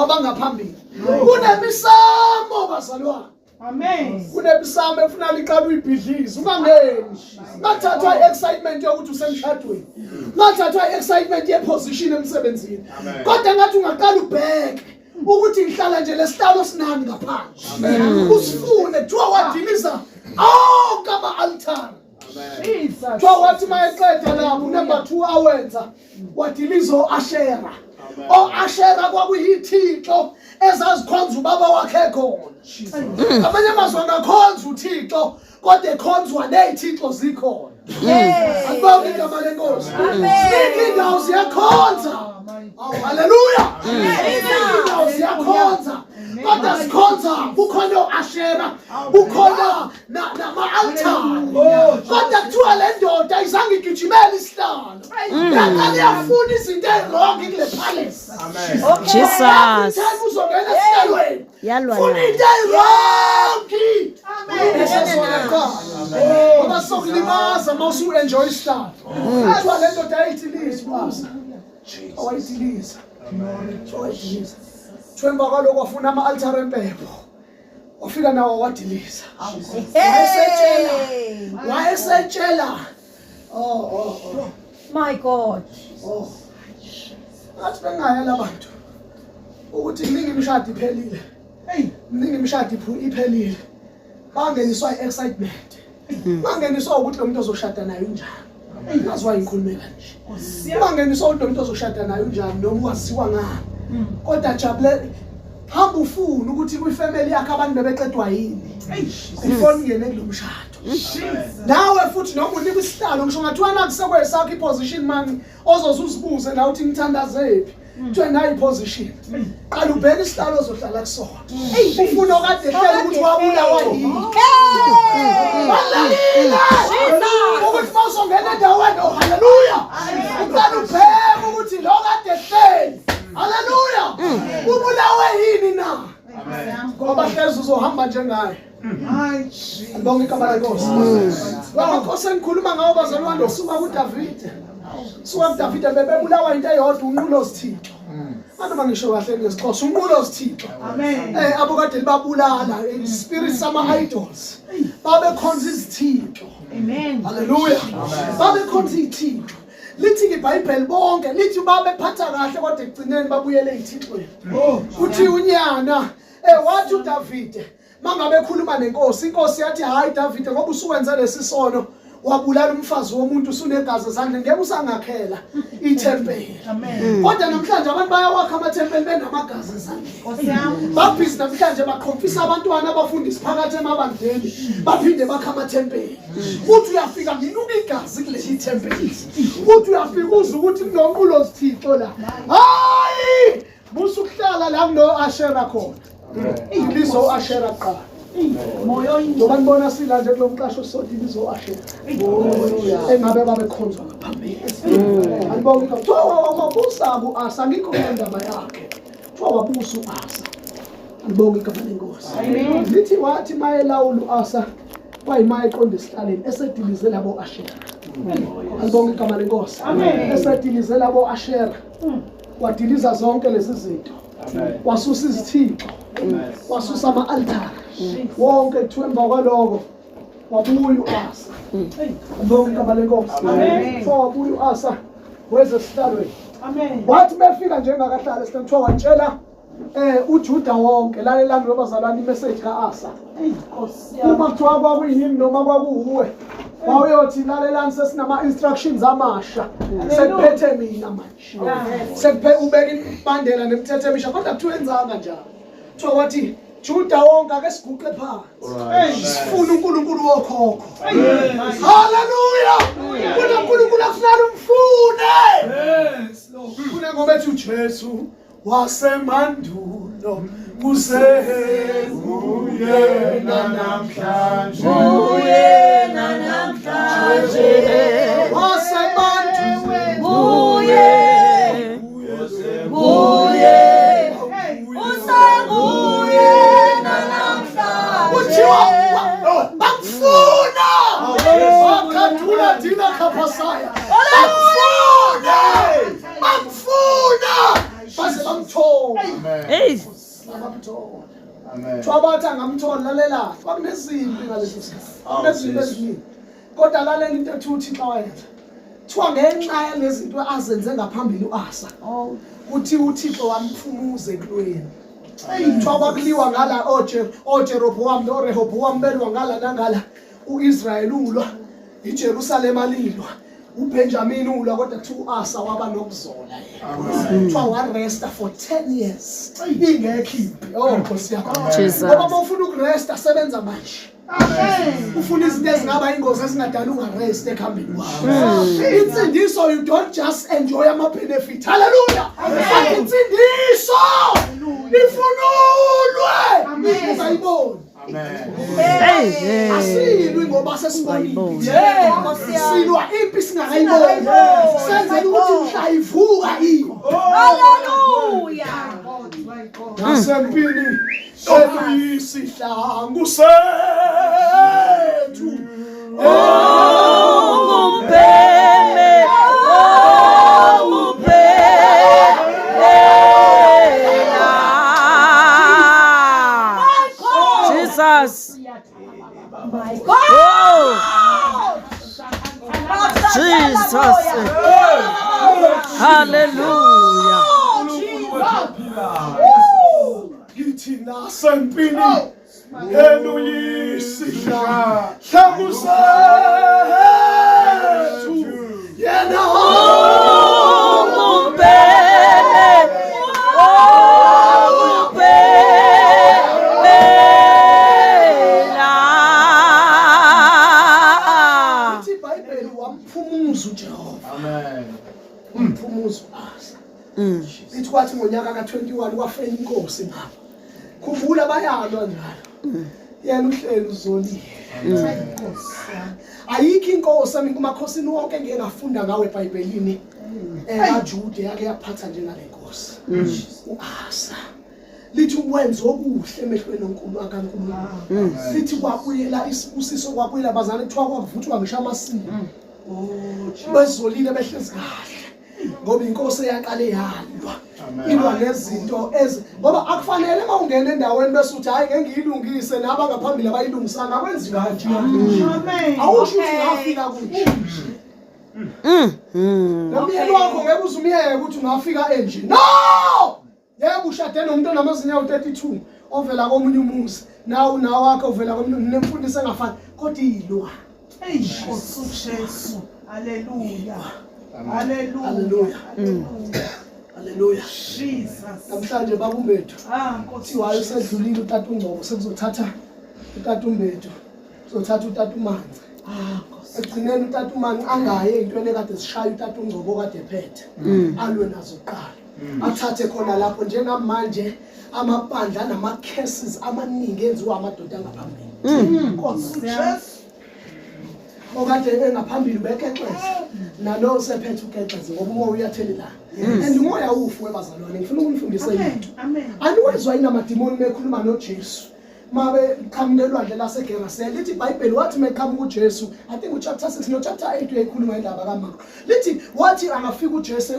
Kwabangaphambili. Kunemisamo bazalwane. Amen. Kunemisamo efuna liqala uyibhidlize ungangeni. Ngathathwa i-excitement yokuthi usemshadweni. Ngathathwa i-excitement ye-position emsebenzini. Kodwa ngathi ungaqala ubheke ukuthi ngihlala nje lesihlalo sinani ngaphandle. Usifune kuthiwa wadiliza onke ama-altare. Jesus. Kuthiwa wathi mayeqeda lapho number 2 awenza wadiliza o-Ashera. O-Ashera kwakuyithixo ezazikhonza ubaba wakhe khona. Amanye amazwi angakhonza uThixo kodwa ekhonzwa nezithixo zikhona. Akubonge igama lenkosi. Ziningi indawo ziyakhonza. Awu haleluya. Ziningi indawo ziyakhonza. Kodwa sikhonza kukhona o-Ashera, kukhona nama-altare. Kodwa kuthiwa le ndoda ayizange igijimele isihlalo. Yaqala iyafuna izinto ezirongi kule palace. Jesus. Every time uzongena esihlalweni. Yalwa Funa naye. into eyirongi. Ulungise kuqala. Ngoba sokulimaza uma usu-enjoy isihlalo. Kuthiwa le ndoda yayithilisa ubusa. Wayithilisa. Wayithilisa. Kuthiwa emva kwalokho wafuna ama-altare empepho. Wafika nawo wadiliza. Wayesetshela. Wayesetshela. Oh oh oh. My God. Oh. Ngathi bengaya labantu ukuthi miningi imishado iphelile. Hey, miningi imishado iphelile. Bangeniswa i-excitement. Bangeniswa ukuthi lo muntu ozoshada naye unjani. Ngaziwa ngikhulume kanje. Bangeniswa ukuthi lo muntu ozoshada naye unjani noma waziwa ngani. Kodwa jabule hamba ufune ukuthi kwifamily yakhe abantu bebeqedwa yini. Before ningene kulo mshado. Nawe futhi noma unikwa isihlalo ngisho ngathiwa nakusekwesakho iposition mani ozoze uzibuze nawe uthi ngithandazephi. Kuthiwa nayi iposition. Qala ubheke isihlalo ozohlala kusona. Ufuna okade ehlele ukuthi wabulawa yini. Balulekile ukuthi uma uzongena endaweni oh haleluya. Uqala ubheke ukuthi lo kade ehleli. Haleluya. Ubulawe yini na? Ngoba hlezi uzohamba njengaye. Ngibonga igama lenkosi. Lamakhosi engikhuluma ngawo bazalwane usuka kuDavide. Suka kuDavide bebebulawa into eyodwa unqulo zithixo. Anoma ngisho kahle ngesiXhosa unqulo zithixo. Amen. Abokade libabulala spirit sama idols. Babekhonza izithixo. Amen. Haleluya. Babekhonza izithixo. Lithi iBhayibheli bonke lithi babephatha kahle kodwa ekugcineni babuyele ezithixweni. Uthi unyana wathi uDavide mangabe ekhuluma nenkosi, inkosi yathi hayi Davide ngoba usuwenze lesi sono wabulala umfazi womuntu usunegazi ezandleni ngeke usangakhela ithempeli. Kodwa namhlanje abantu bayawakha amathempeli benamagazi ezandleni. Babhizi namhlanje baqhomfisa abantwana abafundisi phakathi emabandleni baphinde bakha amathempeli. Uthi uyafika nginuka igazi kuleli thempeli. Uthi uyafika uze ukuthi kunonqulo zithixo la. Hayi! Musa ukuhlala la kuno Ashera khona. Ilizo uAshera kuqala. Ngoba nibona sila nje kulo mqasho sodwa ilizo uAshera. Engabe babekhonzwa ngaphambili. Alibonke igama. Kuthiwa wabusa ku-Asa ngikho kule ndaba yakhe. Kuthiwa wabusa u-Asa. Alibonke igama lenkosi. Lithi wathi mayelawula u-Asa kwayima eqonda esihlaleni esedilize labo Ashera. Alibonke igama lenkosi. Esedilize labo Ashera. Wadiliza zonke lezi zinto. Wasusa izithixo. Wasusa ama-altare. Wonke kuthiwa emva kwaloko wabuya u-Asa. Alibonke igama lenkosi. Kuthiwa wabuya u-Asa weza esihlalweni. Amen. Wathi befika nje engakahlali esihlalweni kuthiwa watshela uJuda wonke, lalelani lobazalwane imessage ka-Asa. Uma kuthiwa kwakuyimi noma kwakuwuwe, wawuyothi lalelani sesinama-instructions amasha, sekuphethe mina manje. Sekuphe ubeka imibandela nemithetho emisha, kodwa kuthiwa enzanga njalo. Kuthiwa wathi Juda wonke ake siguqe phansi. Sifuna uNkulunkulu wokhokho. Haleluya! KunoNkulunkulu akufanele umfune. Kunengoma ethi uJesu wasemandulo kusenguyena namhlanje. Uyena namhlanje. Wasemandulo Uye. Uye. Usenguyena namhlanje. kuthiwa bamfuna bakhathula dina khapasaya bamfuna bamfuna baze Bamthola. Hey. Bamthola. Kuthiwa bathi angamthola lalela kwakunezimpi ngaleso sikhathi. Kwakunezimpi eziningi. Kodwa lalela into ethi uThixo wayenza. Kuthiwa ngenxa yalezinto azenze ngaphambili uAsa. Oh. Kuthi uThixo wamphumuza ekulweni. Kuthiwa kwakuliwa ngala oJeroboam noRehoboam belwa ngala nangala. UIsrael ulwa, iJerusalema lilwa. uBenjamin ulwa kodwa kuthiwa uAsa waba nokuzola yena. Kuthiwa waresta for 10 years. Ingekho impi. Oh Nkosi yami. Jesus. Ngoba uma ufuna ukuresta sebenza manje. Ufuna izinto ezingaba ingozi ezingadala ungarest ekuhambeni kwakho. Insindiso you don't just enjoy ama benefit. Hallelujah. But insindiso ifunulwe. Ungayiboni. Hey. Hey. Asilwi ngoba sesibonile. Ungayiboni. Silwa impi singakayiboni. Senzela ukuthi mhla ivuka impi. Hallelujah. Nasempini eluyisihlangu sethu. Ungumpeme, ongumpela. Jesus. Oh. Jesus. Hallelujah. Ngithi nasempini eluyisihlangu sethu. Yena Ungumpeme, ongumpela. Lithi iBhayibheli wamphumuza uJehova. Wamphumuza uAsa. Lithi kwathi ngonyaka ka-21 kwafela inkosi ngapha. Khumbula bayalwa njalo. Yena uhleli uzolile. Ayikho inkosi ami kumakhosini wonke engike ngafunda ngawe eBhayibhelini. EkaJude yake yaphatha njengale nkosi. uAsa. Lithi wenza okuhle emehlweni onkulu akaNkulunkulu. Lithi kwabuyela isibusiso kwabuyela bazane kuthiwa kwakuvuthwa ngisho amasimu. Bezolile behlezi kahle. Ngoba inkosi eyaqale yalwa. Ilwa nezinto ezi ngoba akufanele uma ungena endaweni bese uthi hayi ngeke ngiyilungise naba ngaphambili abayilungisanga akwenziwa kanje. Awusho ukuthi ngafika kunje. Nomyeni wakho ngeke uze umyeke ukuthi ungafika enje. No! Yebo ushade nomuntu onamazinyo awu-32 ovela komunye umuzi nawe unawakhe ovela komunye nemfundiso engafani kodwa iyilwa. Nkosi uJesu. Hallelujah. Hallelujah. Hallelujah. Hallelujah. Haleluya. Jesus. Namhlanje babumbethu Ah, Nkosi kuthiwa hayi usedlulile utata uNgcobo sekuzothatha utata uMbethu kuzothatha utata uManci. Ah, Nkosi. Ekugcineni utata uManci angaye ey'ntweni ekade zishaya utata uNgcobo okade ephethe alwe nazo kuqala. Athathe khona lapho njengamanje amabandla anama-cases amaningi enziwa amadoda angaphambili. Nkosi uJesu. Okade engaphambili ubekexeza nalo usephethe ukexeza ngoba umoya uyathelelana. And umoya awufi webazalwane ngifuna ukunifundisa into. Amen. Aniwezwa yini amadimoni mekhuluma noJesu? Mabe qhamuka elwandle laseGerasene lithi iBhayibheli wathi meqhamuka uJesu I think uchapter 6 no chapter 8 uyayikhuluma indaba kaMarko. Lithi wathi angafika uJesu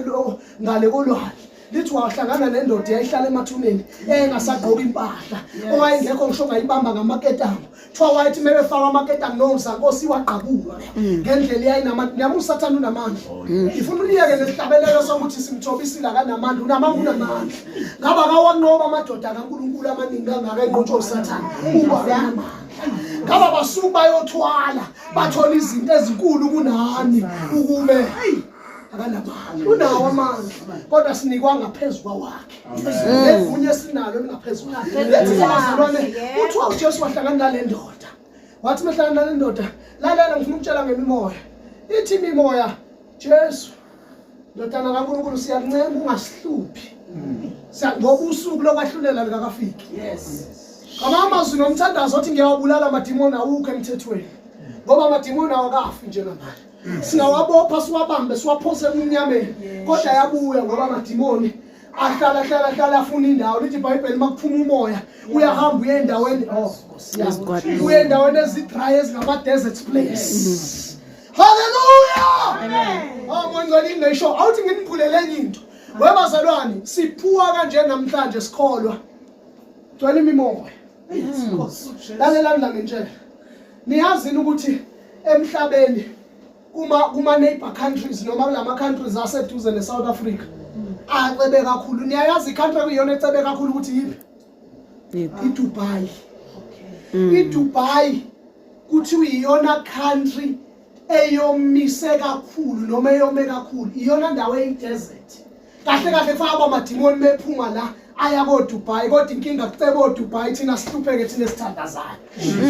ngale kolwandle lithi wahlangana nendoda eyayihlala emathuneni engasagqoki impahla owayengekho ngisho ongayibamba ngamaketango. Kuthiwa wayethi mebefaka amaketango nomzankosi wagqabuka ngendlela eyayinamandla. Niyabona uSathane unamandla. Ngifuna uliyeke lesihlabelelo sokuthi simthobisile akanamandla, unamandla unamandla. Ngaba kawanqoba amadoda kaNkulunkulu amaningi kangaka enqotshwa uSathane uba akanamandla. Ngaba basuke bayothwala bathola izinto ezinkulu kunani ukube akanamandla. Unawo amandla kodwa sinikwa ngaphezu kwawakhe. Legunya esinalo lingaphezu kwakhe. Lethi bazalwane kuthiwa uJesu wahlangana nale ndoda. Wathi mehlangana nale ndoda, lalela ngifuna ukutshela ngemimoya. Ithi imimoya, Jesu ndodana kaNkulunkulu siyakuncenga ungasihluphi. Ngoba usuku lokwahlulela likakafiki. Yes. Ngama amazwi nomthandazo othi ngiyawabulala amadimoni awukho emthethweni. Ngoba amadimoni awakafi njengamanje. Singawabopha siwabambe siwaphose emnyameni kodwa ayabuya ngoba amadimoni ahlala hlala hlala afuna indawo. Lithi iBhayibheli makuphuma umoya uyahamba uye endaweni oh Nkosi yami uye endaweni ezidry ezingama desert place. Hallelujah. Amen. Oh ngicela ingisho awuthi nginibulele enye into. Webazalwane siphuwa kanje namhlanje sikholwa. Gcwele imimoya. Lalelani la ngentshela. Niyazini ukuthi emhlabeni kuma neighbor countries noma kulama countries aseduze neSouth Africa acebe kakhulu. Niyayazi i-country ekuyiyona ecebe kakhulu ukuthi yiphi? IDubai. IDubai kuthiwa iyona country eyomise kakhulu noma eyome kakhulu, iyona ndawo eyi-desert. Kahle kahle kufaka abamadimoni mephuma la aya koDubai, kodwa inkinga kuceba oDubai, thina sihlupheke thina esithandazayo.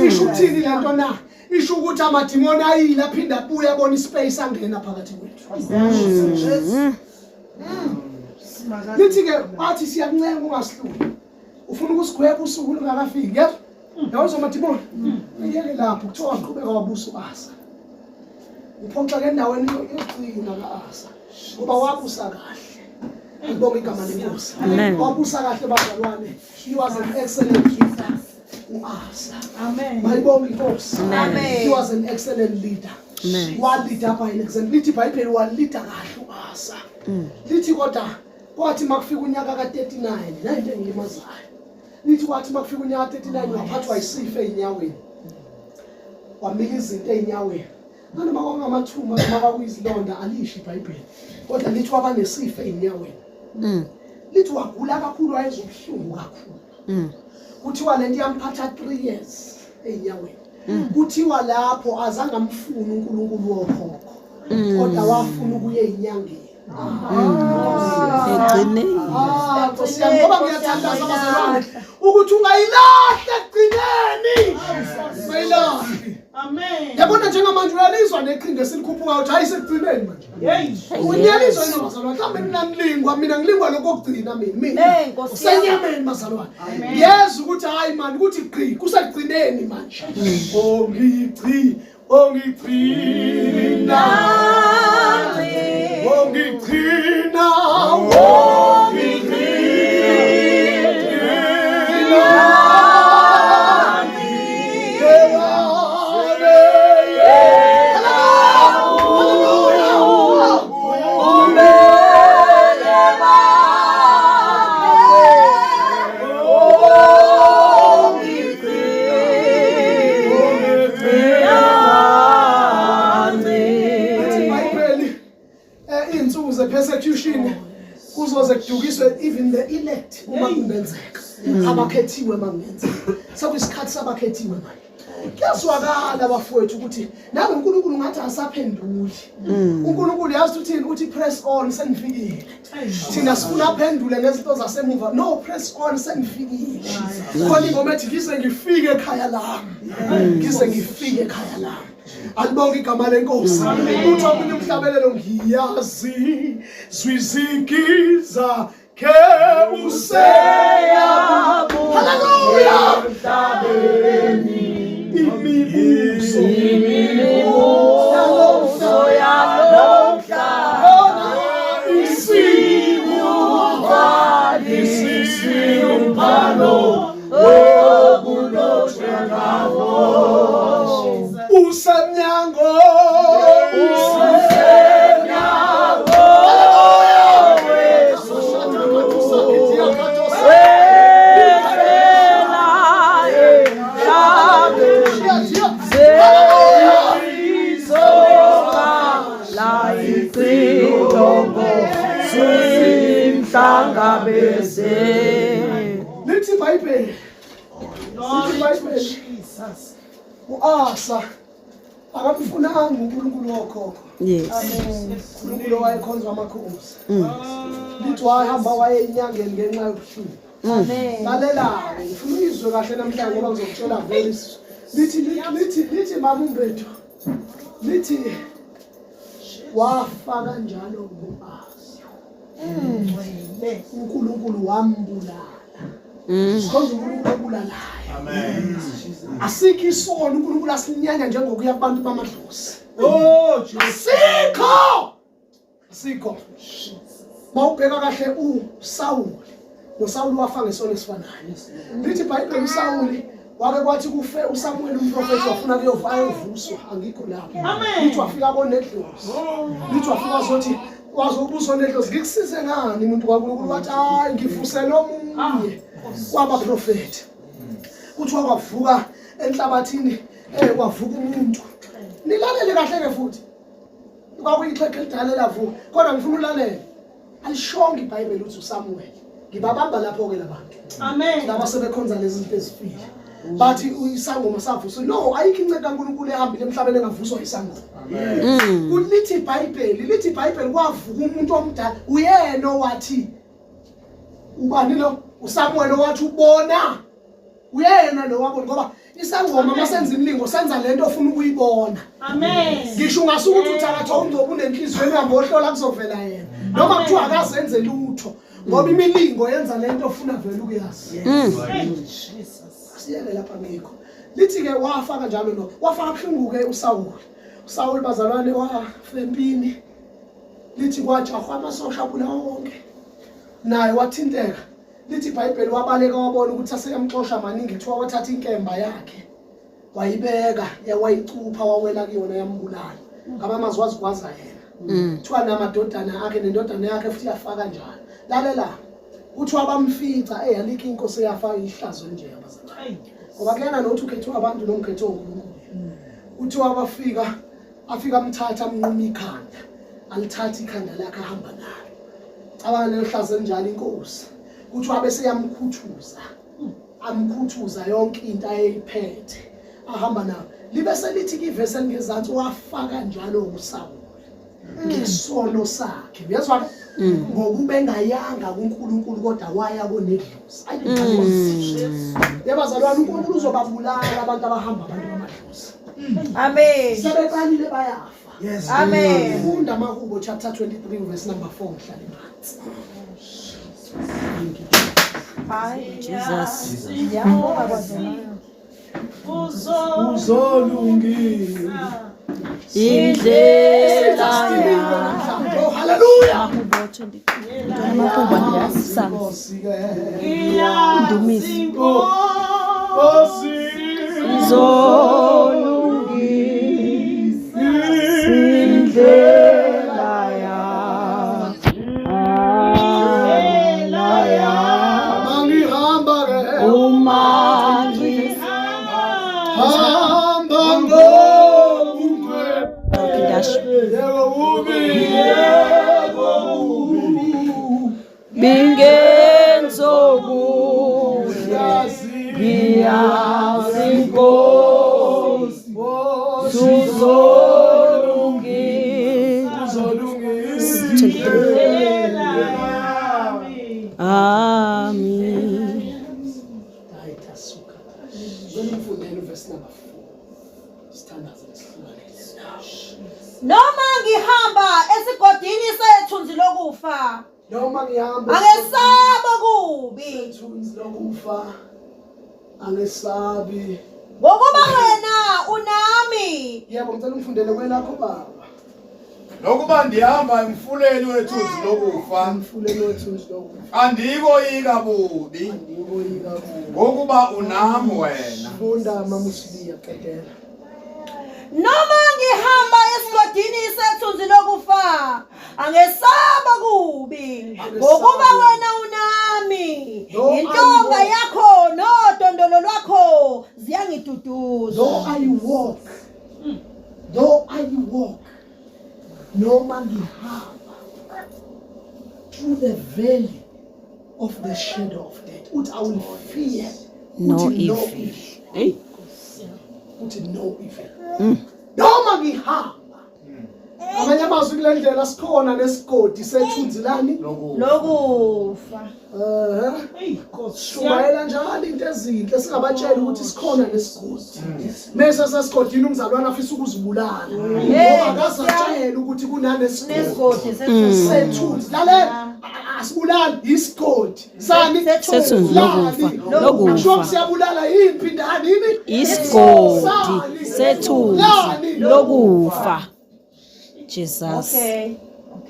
Isho ukuthini le nto na? Isho ukuthi amadimoni ayile aphinde abuye abona ispace angena phakathi kwethu. Lithi-ke bathi siyakuncenga ungasihluli, ufuna ukusigweba usuku lungakafiki, yezwa yawuzwa amadimoni uyeke lapho. Kuthiwa waqhubeka wabusa u-Asa, uphoxeka endaweni yokugcina ka-Asa ngoba wabusa kahle. Ngibonga igama lenkosi. Wabusa kahle bazalwane, he was an excellent leader u-Asa. Amen. Mayibonga inkosi. Amen. He was an excellent leader. Amen. Walida by an example. Lithi iBhayibheli walida kahle u-Asa. Lithi kodwa kwathi makufika unyaka ka-39, nayinto engilimazayo. Lithi kwathi makufika unyaka ka-39 waphathwa isifo ey'nyaweni. Wamila izinto ey'nyaweni. Nanoma kwakungamathumba noma kwakuyizilonda alisho iBhayibheli. Kodwa lithi waba nesifo ey'nyaweni. Lithi wagula kakhulu, wayezwa ubuhlungu kakhulu. Kuthiwa lento yamphatha 3 years ey'nyaweni. Kuthiwa lapho azange amfune uNkulunkulu wokhokho, kodwa wafuna ukuya ey'nyangeni. Egcineni. Ah, Nkosi yami, ngoba ngiyathandaza bazalwane ukuthi ungayilahli ekugcineni. Ungayilahli. Amen. Yabona njengamanje uyalizwa neqhinga esilikhuphukayo ukuthi hayi sekugcineni manje. Hey. Uyalizwa yini bazalwane? Mhlawumbe mina ngilingwa, mina ngilingwa lokho okugcina mina. Mina. Hey, Nkosi yami. Usenyameni bazalwane. Ngiyezwa ukuthi hayi man ukuthi gqi kusekugcineni manje. Ongigci, ongigcina. Ongigcina, ongigcina. Lithi iBhayibheli iy'nsuku ze-persecution kuzoze kudukiswe even the elect uma kungenzeka, abakhethiwe uma kungenzeka. Sekuyisikhathi sabakhethiwe manje. Kuyazwakala bafowethu ukuthi nalo uNkulunkulu ngathi asaphenduli. uNkulunkulu yazi uthini, uthi press on sengifikile. Thina sifuna aphendule ngezinto zasemuva. No, press on sengifikile. Khona ingoma ethi ngize ngifike ekhaya lami. Ngize ngifike ekhaya lami. Alibonke igama lenkosi. Uthi omunye umhlabelelo ngiyazi zwizigiza ke useyabu. Hallelujah. Imibuso yalomhlaba isiwumbhalo usemnyango, usemnyango Simhlangabeze. Lithi iBhayibheli, lithi iBhayibheli Jesus. u-Asa akamfunanga uNkulunkulu wokhokho. Yes. uNkulunkulu owayekhonzwa amakhosi. Lithi wahamba waye enyangeni ngenxa yobuhlungu. Lalela-ke, ngifuna uyizwe kahle namhlanje ngoba ngizokutshela very lithi lithi lithi mama uMbethu, lithi wafa kanjalo ngo-Asa. uNkulunkulu wambulala. Sikhonza uNkulunkulu obulalayo. Asikho isono uNkulunkulu asinyanya njengokuya kubantu bamadlozi. Oh Jesus. Asikho. Asikho. Mawubheka kahle uSawuli. NoSawuli wafa ngesono esifanayo. Lithi iBhayibheli uSawuli wake kwathi kufe uSamuel umprofethi wafuna kuyova ayovuswa, angikho lapho. Amen. Lithi wafika konedlozi. Lithi wafika wazothi Wazobuso nedlozi ngikusize ngani umuntu kaNkulunkulu wathi hayi ngivusele omunye kwabaprofeti. Kuthiwa kwavuka enhlabathini kwavuka umuntu. Nilalele kahle ke futhi. Kwakuyixhegu elidala elavuka kodwa ngifuna ulalele. Alishongo iBhayibheli ukuthi uSamuel. Ngibabamba lapho ke labantu. Amen. Laba sebekhonza lezi zinto ezifile. Bathi isangoma savuswa. No, ayikho inceke kaNkulunkulu ehambile emhlabeni engavuswa isangoma. Kulithi iBhayibheli, lithi iBhayibheli kwavuka umuntu omdala, uyena owathi ubani lo? uSamuel owathi ubona. Uyena lo wabona ngoba isangoma masenza imilingo senza lento ofuna ukuyibona. Amen. Ngisho ungasuka ukuthi uthakatha ungcobo unenhliziyo ehamba ohlola kuzovela yena. Noma kuthiwa akazenze lutho ngoba imilingo yenza lento ofuna vele ukuyazi. Hey, Jesus. Asiyeke lapha ngikho. Lithi ke wafa kanjalo lo. Wafa kabuhlungu ke uSawuli. uSawuli bazalwane wafa empini. Lithi kwajahwa amasosha abulawa wonke. Naye wathinteka. Lithi iBhayibheli wabaleka wabona ukuthi aseyamxosha maningi kuthiwa wathatha inkemba yakhe wayibeka wayicupha wawela kuyona yambulala. Ngaba amazwi wazigwaza yena. Kuthiwa namadodana akhe nendodana yakhe futhi yafaka njalo. Lalela kuthiwa bamfica eyalikho inkosi eyafa ihlazo nje abazalwane. Hey. Ngoba kuyena nokuthi ukhethwe abantu noma ukhethwe uNkulunkulu. Kuthiwa bafika afika amthatha amnquma ikhanda. Alithatha ikhanda lakhe ahamba nalo. Cabanga lelo hlazo elinjalo inkosi. Kuthiwa bese yamkhuthuza. Amkhuthuza yonke into ayeyiphethe. Ahamba nayo. Libe selithi ke ivesi elingezansi wafaka njalo uSawuli. Ngesono sakhe. Uyezwa ke? Ngokuba engayanga kuNkulunkulu kodwa waya konedlozi. Ayi Yebazalwane uNkulunkulu uzobabulala abantu abahamba abantu bamadlozi. Amen. Sebeqalile bayafa. Yes. Amen. Funda amaHubo chapter 23 verse number 4 ngihlale phansi. Thank you. Jesus. Ngiyabonga kwazona. Uzolungisa. Indlela Namhlanje. Oh hallelujah. Amahubo 23. Amahubo Psalms. Nkosi ke. Indumiso. Nkosi. Izolungisa indlela yami. Mangihamba ke. Uma Hamba ngobungwe. ngidasho Yebo ubi. Yebo ubi. bingenzokuhle Yazi. ngiyazi Nkosi uzolungisa. Uzolungisa. Amen. Hayi tasuka. Ngicela umfundele uverse number 4. Sithandaze sihlukane nawe. Noma ngihamba esigodini sethunzi lokufa, Noma ngihamba angesaba kubi, ethunzi lokufa angesabi. ngokuba wena unami. Yebo ngicela ungifundele kwelakho baba. Nokuba ndihamba emfuleni wethunzi lokufa, Emfuleni wethunzi lokufa andikoyika bubi, andikoyika kubi. ngokuba unami wena. Funda mama uSibiya qedela. Noma ngihamba esigodini sethunzi lokufa, angesaba kubi, ngokuba wena unami. Intonga yakho nodondolo lwakho ziyangiduduza. Though I walk, noma ngihamba through the valley of the shadow of death, uthi I will fear No uthi no evil. evil. Hey. Uthi no evil. Noma ngihamba. Amanye amazwi kule ndlela sikhona nesigodi sethunzi lani? Lokufa. Eh. Shumayela njalo into ezinhle singabatshela ukuthi sikhona nesigodi. Mese sesigodini umzalwane afisa ukuzibulala. Ngoba akazatshela ukuthi kunanesigodi. Nesigodi sethunzi. Sethunzi. Lalela asibulali isigodi. Sani Sethunzi lokufa. Lokufa. Akusho siyabulala yimpi ndani yini? Isigodi Sani. sethunzi Lani. lokufa. Jesus. Okay.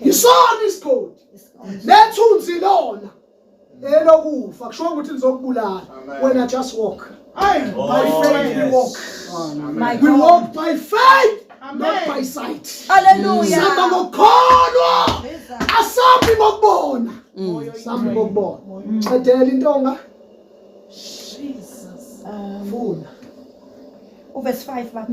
Isona isigodi. Nethunzi lona elokufa kusho ukuthi lizokubulala. Amen. Wena just walk. Hey. By faith we walk. My We God. walk by faith. Not by sight. Hallelujah. Sihamba ngokukholwa. Asambi ngokubona. Sambi ngokubona. Qedela intonga. Jesus. Funda. Uverse 5 baba.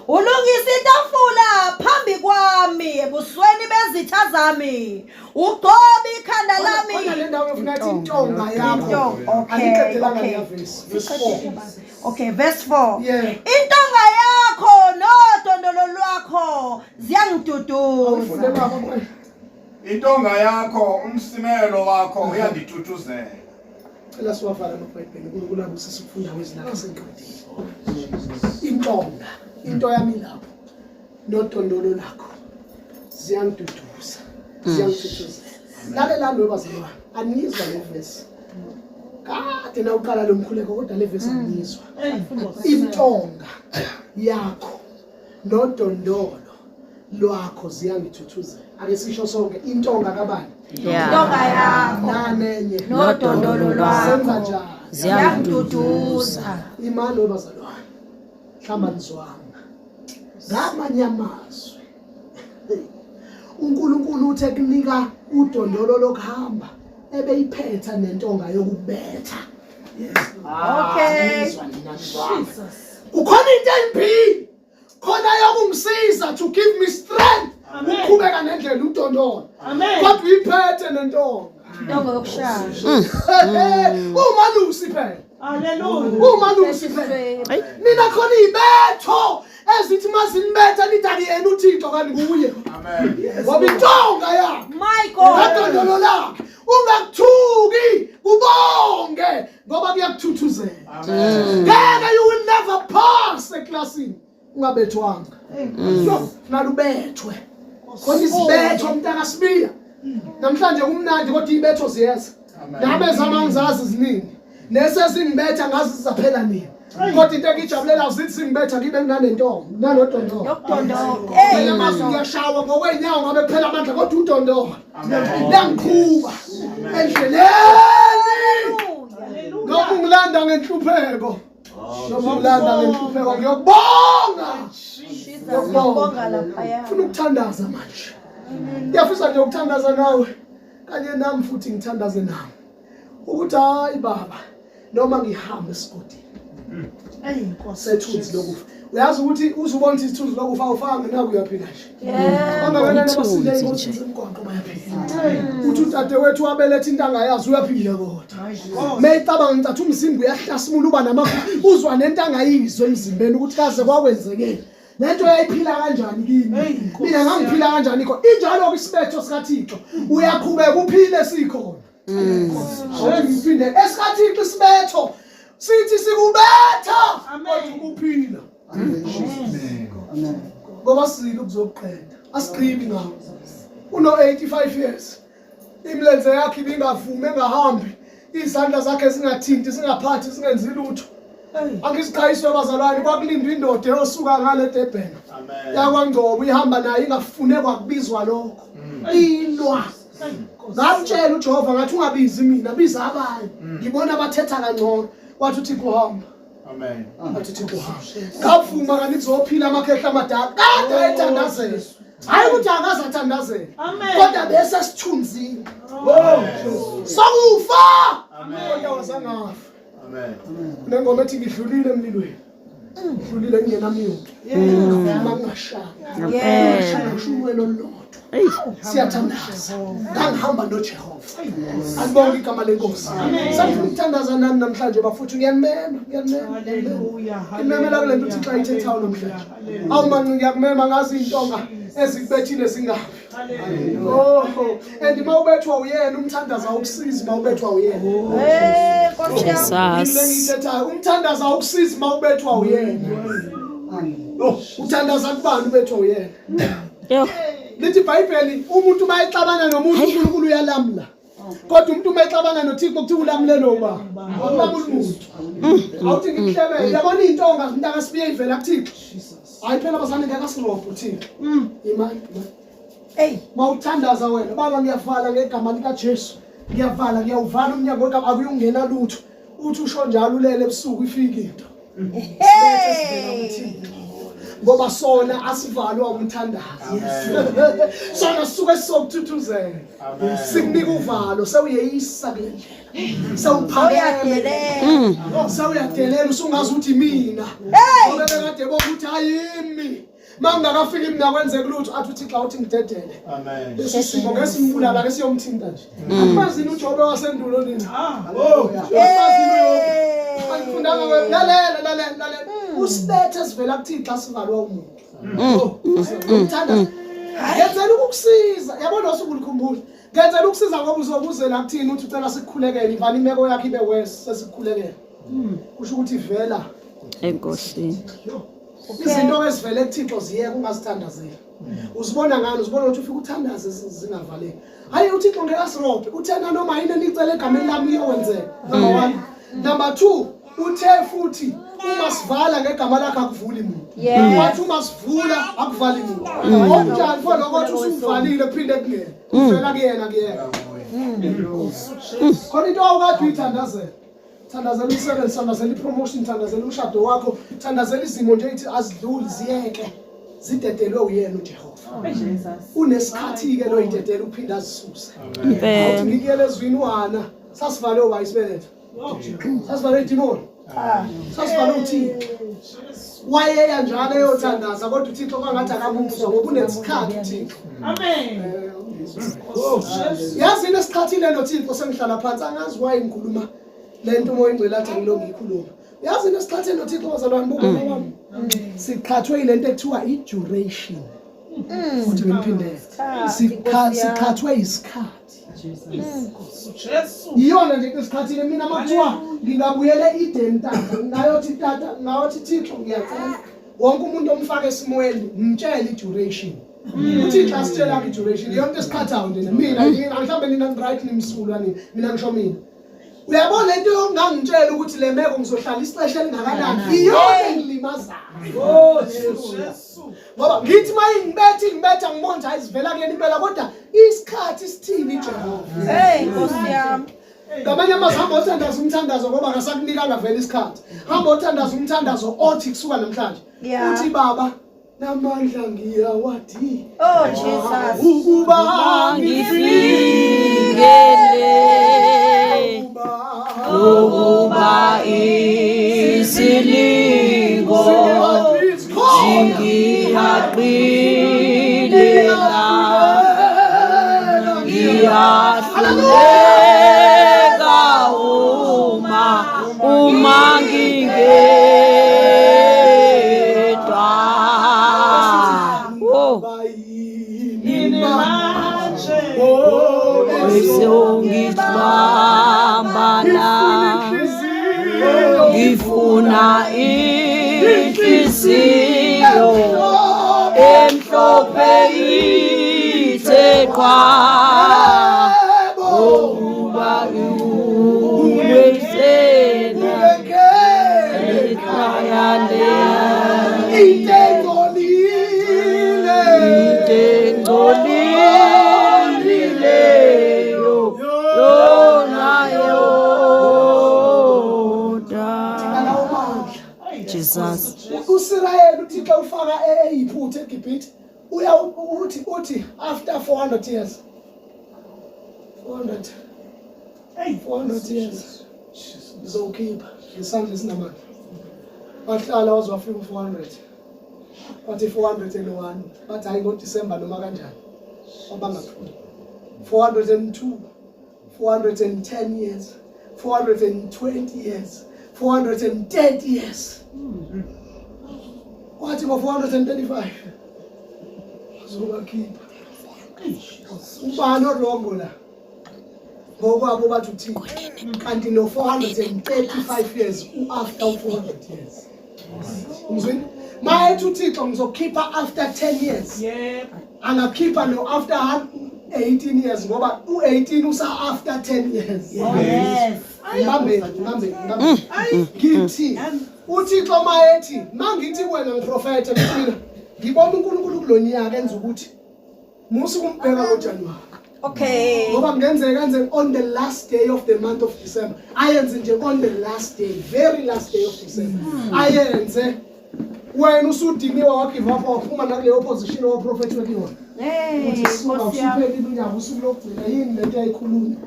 Ulungisa itafula phambi kwami ebusweni bezitha zami. Ugcobe ikhanda lami. Khona le ndawo yofuna ithi intonga yakho. Intonga, okay, Angiqedelanga okay. leya verse. Verse 4. Okay, verse 4. Yeah. Intonga yakho nodondolo lwakho Awufunde ziyangiduduza. baba mkhwena. Intonga yakho, umsimelo wakho uyandithuthuzela. Cela siwavala amabhayibheli uNkulunkulu abusise ukufunda kwezwi lakhe sengiqedile. Intonga, into yami lapho nodondolo lakho ziyangiduduza, ziyangithuthuzela. Lalelani webazalwane, anizwa le verse. Kade nawuqala lo mkhuleko kodwa le verse anizwa. Intonga yakho nodondolo lwakho ziyangithuthuzela. Ake sisho sonke intonga kabani? Yeah. Intonga yakho Nanenye. nodondolo Senza lwakho njani? ziyangiduduza. Imali webazalwane mhlawumbe anizwanga ngamanye amazwi uNkulunkulu uthe kunika udondolo lokuhamba ebeyiphetha nentonga yokubetha. Okay. Anizwa nina, anizwanga. Kukhona into embi khona yokungisiza to give me strength ukuqhubeka nendlela udondolo Amen. kodwa uyiphethe nentonga. Intonga yokushaya. Umalusi phela. Hallelujah. Umalusi phela. Nina khona iy'betho ezithi mazinibetha nithi akuyena uThixo kanti nguye. Amen. Ngoba intonga yakhe My God. nedondolo lakhe ungakuthuki ubonge ngoba kuyakuthuthuzela. Amen. Ngeke, you will never pass eklasini ungabethwanga. Yo, nalubethwe. Khona izibetho mntakasibiya. Namhlanje kumnandi kodwa iy'betho ziyeza. Amen. Nami ezami angizazi ziningi. Nesezingibetha ngazi zizaphela nini. Kodwa into engiyijabulela zithi zingibetha ngibe nginanentonga, nginanodondolo. Yokudondolo. Phela Hey. mase ngiyashawa ngokwey'nyawo ngabe kuphela amandla kodwa udondolo. Amen. Liyangiqhuba endleleni. Hallelujah. Noma ungilanda ngenhlupheko. Noma ungilanda ngenhlupheko ngiyokubonga. Jesus. Ngiyabonga laphaya. Ufuna ukuthandaza manje. Ngiyafisa nje ukuthandaza nawe kanye nami futhi ngithandaze nami. Ukuthi hayi baba noma ngihamba esigodini Hey Nkosi. sethunzi lokufa. Uyazi ukuthi uzubona ukuthi isithunzi lokufa awufanga naku uyaphila nje. Yeah. Kangakanani abasinde Ithunzi engozini nje. zemigwaqo bayaphila. Uthi udadewethu wabeletha into angayazi uyaphila kodwa. Meyicabanga ngicatha umzimba uyahlasimula uba namagugu uzwa nento angayizwa emzimbeni ukuthi kaze kwakwenzekeni. Lento yayiphila kanjani kimi? Hey, Nkosi Mina ngangiphila kanjani khona? Injalo ke isibetho sikaThixo. Uyaqhubeka uphile sikhona. Awuthi ngiphinde esikaThixo isibetho sithi sikubetha Amen. kodwa ukuphila. Ngoba sizile ukuzokuqeda. Asigqibi ngawo. Uno 85 years. Imilenze yakhe ibingavumi engahambi. Izandla zakhe zingathinti, zingaphathi, zingenzi lutho. Angisiqhayiswe abazalwane kwakulindwa indoda eyosuka ngale Durban. Amen. YakwaNgcobo ihamba naye ingafune kwakubizwa lokho. Ilwa. Ngamtshela uJehova ngathi ungabizi mina, biza abanye. Ngibona abathetha kangcono. Wathi uThixo uhamba. Amen. Wathi uThixo uhamba. Ngavuma kanti kuzophila amakhehla amadala. Kade ayethandazela. Hayi ukuthi akaze athandazele. Amen. Kodwa bese sithunzini. Sokufa. Amen. Kodwa wazangafa. Amen. Kunengoma ethi ngidlulile emlilweni. Ngidlulile ngingenamyuki. Uma ngingashanga. Yeah. Ngashaya ngisho unwele olulodwa. Eyi. Siyathandaza. Ngangihamba noJehova. Alibonge igama lenkosi. Sengifuna ukuthandaza nani namhlanje bafuthu ngiyanimema, ngiyanimema. Hallelujah. Ngimemela kule nto uThixo ayithethayo namhlanje. Awu manci ngiyakumema ngazi iy'ntonga ezikubethile zingaphi. Oh, and uma ubethwa uyena umthandazo awukusizi uma ubethwa uyena. Hey, Nkosi yami. Jesus. Into engiyithethayo umthandazo awukusizi uma ubethwa uyena. Uthandaza kubani ubethwa uyena? Yo. Lithi iBhayibheli umuntu uma exabana nomuntu uNkulunkulu uyalamla. Kodwa umuntu uma exabana noThixo kuthiwa ulamlelo uba. Akulamuli umuntu. Awuthi ngikuhlebele uyabona iy'ntonga mntaka sibiye ivela kuThixo. Hayi phela bazane ngeke asirobhe uThixo. Imani. Hey. Mawuthandaza wena baba ngiyavala ngegama likaJesu. Ngiyavala ngiyawuvala umnyango wegama akuyungena lutho. Uthi usho njalo ulele ebusuku ifike into. Hey. Ngoba sona asivalwa umthandazo. Sona sisuke sokuthuthuzela. Sikunika uvalo sewuyeyisa kule ndlela. Sewuphakeme. Uyadelela. Sewuyadelela usungazi ukuthi mina. Ngoba bekade bonke ukuthi ayimi. Mangingakafiki mina kwenzeka lutho athi uThixo awuthi ngidedele. Amen. Lesi simo ngeke simbulala ke siyomthinta nje. Amazini uJobe wasendulo nina. Oh. Amazini uJobe. Angifundanga wena. Lalela lalela lalela. Usibethe sivela kuThixo asivalwa umuntu. Umthandazo. Ngenzela ukukusiza. Yabona osuku ulikhumbula. Ngenzela ukusiza ngoba uzokuzela kuthini uthi ucela sikukhulekele ivana imeko yakhe ibe worse sesikukhulekela. Kusho ukuthi vela Enkosini. Izinto ezivele kuThixo ziyeke ungazithandazeli. Uzibona ngani? Uzibona ukuthi ufike uthandaze zingavaleki. Hayi uThixo ngeke asirobhe. Uthena noma yini enicele egameni lami iyokwenzeka. Number 1. Number 2, uthe futhi uma sivala ngegama lakhe akuvuli muntu. Yes. Wathi uma sivula akuvali muntu. Okunjani for lokho othi usuvalile kuphinde kungene. Uvela kuyena kuyena. Khona into awukade uyithandazela. Thandazela umsebenzi, thandazela i-promotion, thandazela umshado wakho, thandazela izimo nje ithi azidluli ziyeke. Zidedelwe uyena uJehova. Unesikhathi-ke lo yidedela uphinda azisuse. Awuthi Impela. ngikuyele ezwini uHana, sasivale uba isibeletho. Sasivale idimoni. Sasivale uThixo. Wayeya njalo eyothandaza kodwa uThixo kwangathi akamuzwa ngoba unesikhathi uThixo. Amen. Yazi inesikhathile noThixo sengihlala phansi angazi why ngikhuluma le nto umoya ingcwele athi angilonge ngiyikhuluma. Yazi inesikhathi noThixo bazalwane bobaba wami. Siqhathwe yilento ekuthiwa i-duration. Futhi ngiphindele. Siqhathwe isikhathi. Jesu. Iyona nje isikhathile mina makuthiwa ngingabuyela e-Eden tata ngayothi tata ngayothi Thixo ngiyacela wonke umuntu omfaka esimweni ngitshele i-duration. uThixo asitshela i-duration yonke esiqhathayo nje mina mhlawumbe nina right nimsulwa nini mina ngisho mina. Uyabona lento yokungangitshela ukuthi le meko ngizohlala isixesha elingakanani iyona engilimazayo. Oh Jesu. Ngoba ngithi uma ingibetha ingibetha ngibona ukuthi hayi sivela kuyena impela kodwa isikhathi sithini Jehova. Hey Nkosi yami. Ngamanye amazwi hamba othandaza umthandazo ngoba akasakunikanga vele isikhathi. Hamba othandaza umthandazo othi kusuka namhlanje. Yeah. Uthi baba namandla ngiyawadinga Oh Jesus. ukuba Ngifikele ukuba ukuba isilingo ngihaqile la ngiyahluleka uma uma ngingedwa. Oh, Bayini Manje. oh esongibamba la ngifuna inhliziyo emhlophe ithe qwa ukuba uwesena ekhaya le Into engcolile engcolileyo yona yodwa. Ngalawo mandla. Jesus. uSirayeli uThixo ufaka eyiphutha eGibhithe uya uthi uthi after 400 years 400 400 years ngizowukhipha ngesandla esinamandla. Bahlala waze wafika u-400 bathi 401 bathi hayi ngoDisemba noma kanjani wabangaphuli 402 410 years 420 years 430 years kwathi ngo-435 azobakhipha. Ubani orongo la? Ngokwabo bathi uThixo kanti no-435 years u-after u-400 years. Ungizwile? Ma ethi uThixo ngizokhipha after 10 years. Yebo. Angakhipha no after 18 years ngoba u-18 usa after 10 years. Oh yes. Ngibambe, ngibambe, ngibambe. Ngithi uThixo mayethi mangithi kuwena ngiprofethe ngithi mina ngibona uNkulunkulu kulonyaka enza ukuthi musu kumbheka ngoJanuary. Okay. Ngoba kungenzeka enze on the last day of the month of December. Ayenze nje on the last day, very last day of December. Ayenze Wena usudiniwe wagive up waphuma nakuleyo position owaprofethwe kuyona. Hey, Uthi suka Nkosi yami. usuphelile unyaka usuku lokugcina yini lento eyayikhulunywa.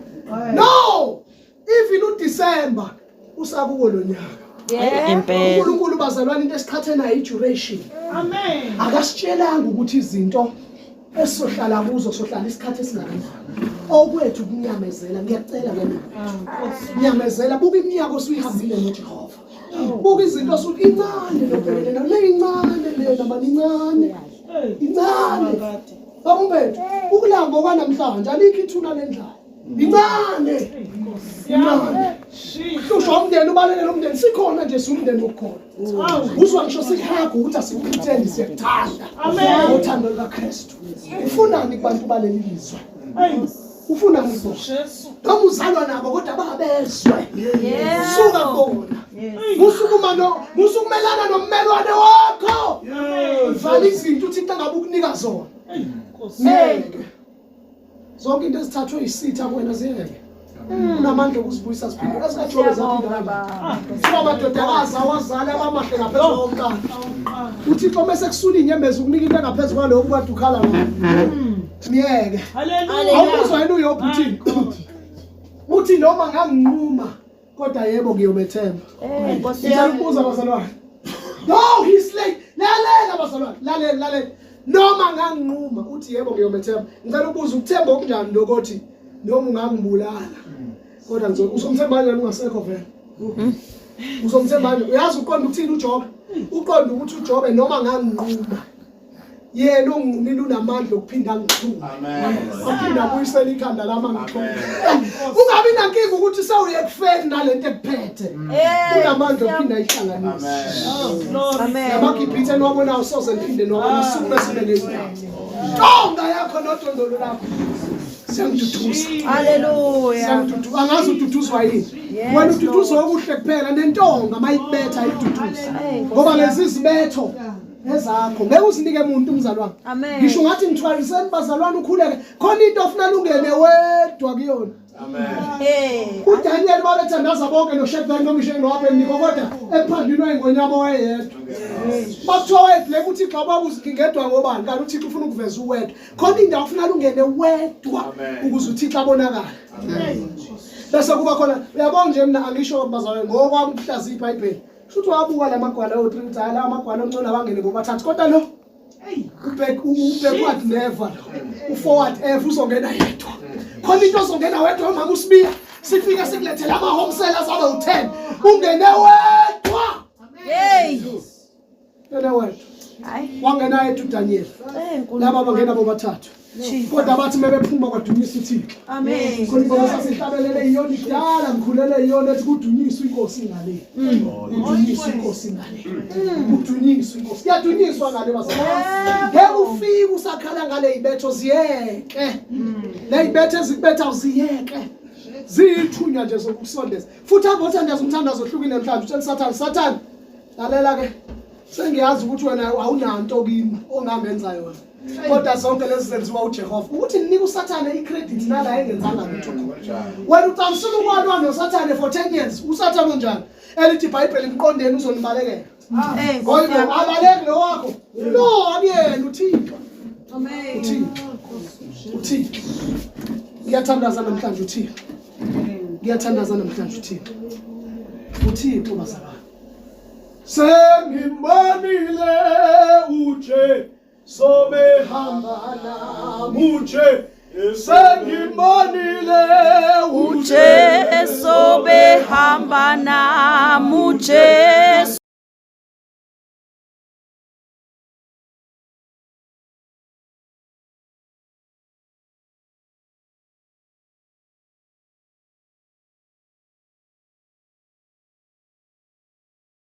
No! Even uDecember usakuwo lo nyaka. Yeah. Impela. uNkulunkulu bazalwane into esiqhathe nayo i-duration. Amen. Akasitshelanga ukuthi izinto esizohlala kuzo sohlala isikhathi esingakanani. Okwethu ukunyamezela ngiyacela ngani. Nyamezela buka iminyaka osuyihambile noJehova. Buka izinto osuthi incane lobhekene nayo le incane lena mani incane. Incane. Bakumbethu ukulamba okwanamhlanje alikho ithuna lendlala. Incane. Incane. Hlushwa umndeni ubalekele umndeni sikhona nje siwumndeni wokukhona. Uzwa ngisho sikuhaga ukuthi asikuphitheni siyakuthanda. Amen. Ngothando lukaKristu. Ufunani kubantu baleli lizwe? Ufunani kubona? Jesu. Noma uzalwa nabo kodwa babezwe. Yeah. Suka kubona. Musukuma no musukumelana nommelwane wakho. Vala izinto uthi into angabe ukunika zona. Ngeke. Zonke into ezithathwe yisitha kuwena ziyeke. Unamandla okuzibuyisa ziphinde. EzikaJobe zaphinda Siyabonga kanjani? baba. Kuthiwa amadodakazi awazali abamahle ngaphezu kokuqala. Uthixo mese kusula inyembezi ukunika into engaphezu kwalokhu kade ukhala ngayo. Myeke. Hallelujah. Awumuzwa yini uYobhi uthini? Uthi noma nganginquma kodwa yebo ngiyomethemba. Hey, Nkosi Ngicela yami. ukubuza bazalwane. No, he's late. Lalela bazalwane, lalela lalela. Noma nganginquma uthi yebo ngiyomethemba. Ngicela ukubuza ukuthemba okunjani lokuthi noma ungangibulala. Kodwa ngizo uzomthemba kanjani ungasekho vele? Uzomthemba kanjani? Uyazi uqonda ukuthini uJobe? Uqonda ukuthi uJobe noma nganginquma yena onginqumile unamandla okuphinda angixhume. Amen. Aphinda abuyisele ikhanda lami angixhume. Ungabi nankinga ukuthi sewuye ekufeni nalento ekuphethe. Hey, Unamandla okuphinda ayihlanganise. Amen. Amen. Namagibhithe eniwabonayo soze niphinde niwabona sukume sime ngezinyawo. Ntonga yakho nodondolo lakho siyangiduduza. Hallelujah. Siyangiduduza. Angazi ududuzwa yini. Yes, Wena ududuzwa okuhle kuphela nentonga mayikubetha ayiduduze. Hey, Nkosi Ngoba yami. lezi zibetho ezakho ngeke uzinike muntu umzalwane. Amen. Ngisho ungathi ngithwaliseni bazalwane ukhuleke khona into ofuna lungene wedwa kuyona. Amen. Hey. uDaniel babethandaza bonke noShadrach noMeshach noAbednego kodwa emphandwini wayengonyama wayedwa. Bakuthiwa wayebhleka uThixo ababuzi ngedwa ngobani kanti uThixo ufuna ukuveza uwedwa. Khona indawo ufuna lungene wedwa Amen. ukuze uThixo abonakale. Bese kuba khona uyabona nje mina angisho bazalwane ngokwami ukuhlaziya iBhayibheli. Shuthi wabuka lamagwala o3 ukuthi hayi la magwala ongcono abangene bobathathu kodwa lo ubhek ubackward never lo uforward ever uzongena yedwa. Khona into ozongena wedwa umama usibiya sifike sikulethele ama home sellers abe u10 ungene wedwa. Hey. Ngene wedwa. Hayi. Wangena yedwa uDaniel. Hey, Nkulunkulu. Laba bangena bobathathu. Kodwa bathi mebephuma kwadunyisa uThixo. Amen. Khona ingoma sasihlabelele iyona kudala ngikhulele iyona ethi kudunyiswa inkosi ngale. Kudunyiswa inkosi ngale. Kudunyiswa inkosi. Kuyadunyiswa ngale bazalwane. Ngeke ufike usakhala ngale ibetho ziyeke. Le ibetho ezikubetha uziyeke. Ziyithunywa nje zokusondeza. Futhi abothandaza umthandazo ohlukile namhlanje utshela Sathane, Sathane lalela ke. Sengiyazi ukuthi wena awunanto kimi ongangenza yona. Kodwa zonke lezi zenziwa uJehova. Ukuthi ninika uSathane icredit nala engenzanga lutho khona. Wena ucamisela ukwalwa noSathane for 10 years. uSathane unjani? Elithi iBhayibheli mqondeni uzonibalekela. Hey, Nkosi Ngoba yami. abaleki lo wakho. No, akuyena uThixo. Amen. uThixo. uThixo. Ngiyathandaza namhlanje uThixo. Ngiyathandaza namhlanje uThixo. uThixo bazalwane. Sengimbonile uJesu sobehamba nami uJesu. Sengimbonile uJesu behamba nami uJesu